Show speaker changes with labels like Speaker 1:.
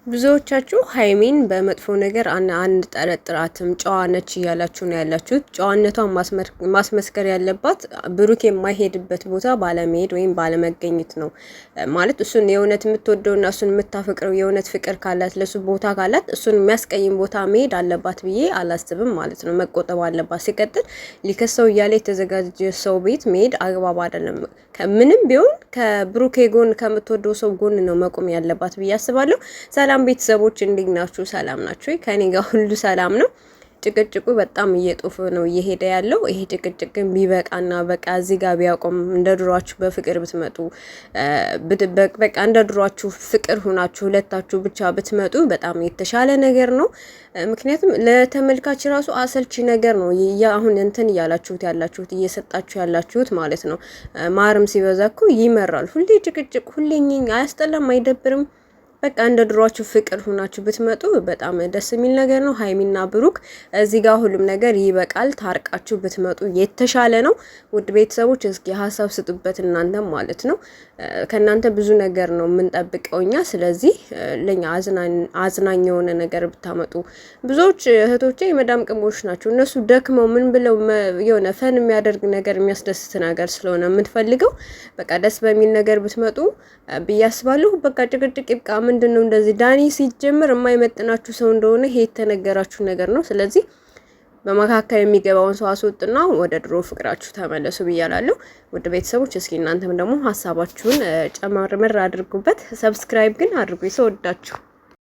Speaker 1: ብዙዎቻችሁ ሀይሚን በመጥፎ ነገር አንጠረጥራትም፣ ጨዋ ነች እያላችሁ ነው ያላችሁት። ጨዋነቷን ማስመስከር ያለባት ብሩክ የማይሄድበት ቦታ ባለመሄድ ወይም ባለመገኘት ነው። ማለት እሱን የእውነት የምትወደውና እሱን የምታፈቅረው የእውነት ፍቅር ካላት፣ ለሱ ቦታ ካላት እሱን የሚያስቀይም ቦታ መሄድ አለባት ብዬ አላስብም ማለት ነው። መቆጠብ አለባት። ሲቀጥል ሊከሰው እያለ የተዘጋጀ ሰው ቤት መሄድ አግባብ አይደለም። ምንም ቢሆን ከብሩኬ ጎን፣ ከምትወደው ሰው ጎን ነው መቆም ያለባት ብዬ አስባለሁ። ሰላም ቤተሰቦች፣ እንዴት ናችሁ? ሰላም ናችሁ? ከኔ ጋር ሁሉ ሰላም ነው። ጭቅጭቁ በጣም እየጦፈ ነው እየሄደ ያለው። ይሄ ጭቅጭቅ ግን ቢበቃና በቃ እዚህ ጋር ቢያቆም፣ እንደ ድሯችሁ በፍቅር ብትመጡ፣ በቃ እንደ ድሯችሁ ፍቅር ሁናችሁ ሁለታችሁ ብቻ ብትመጡ በጣም የተሻለ ነገር ነው። ምክንያቱም ለተመልካች ራሱ አሰልቺ ነገር ነው አሁን እንትን እያላችሁት ያላችሁት፣ እየሰጣችሁ ያላችሁት ማለት ነው። ማርም ሲበዛ እኮ ይመራል። ሁሌ ጭቅጭቅ፣ ሁሌ አያስጠላም? አይደብርም? በቃ እንደ ድሯችሁ ፍቅር ሁናችሁ ብትመጡ በጣም ደስ የሚል ነገር ነው። ሀይሚና ብሩክ እዚህ ጋር ሁሉም ነገር ይበቃል። ታርቃችሁ ብትመጡ የተሻለ ነው። ውድ ቤተሰቦች እስኪ ሀሳብ ስጡበት እናንተም ማለት ነው። ከእናንተ ብዙ ነገር ነው የምንጠብቀው እኛ። ስለዚህ ለኛ አዝናኝ የሆነ ነገር ብታመጡ። ብዙዎች እህቶቼ የመዳም ቅሞች ናቸው። እነሱ ደክመው ምን ብለው የሆነ fun የሚያደርግ ነገር፣ የሚያስደስት ነገር ስለሆነ የምንፈልገው በቃ ደስ በሚል ነገር ብትመጡ ብዬ አስባለሁ። በቃ ጭቅጭቅ ይብቃ። ምንድን ነው እንደዚህ? ዳኒ ሲጀምር የማይመጥናችሁ ሰው እንደሆነ ይሄ የተነገራችሁ ነገር ነው። ስለዚህ በመካከል የሚገባውን ሰው አስወጥና ወደ ድሮ ፍቅራችሁ ተመለሱ ብያላለሁ። ውድ ቤተሰቦች እስኪ እናንተም ደግሞ ሀሳባችሁን ጨመርምር አድርጉበት። Subscribe ግን አድርጉ። ሰወዳችሁ።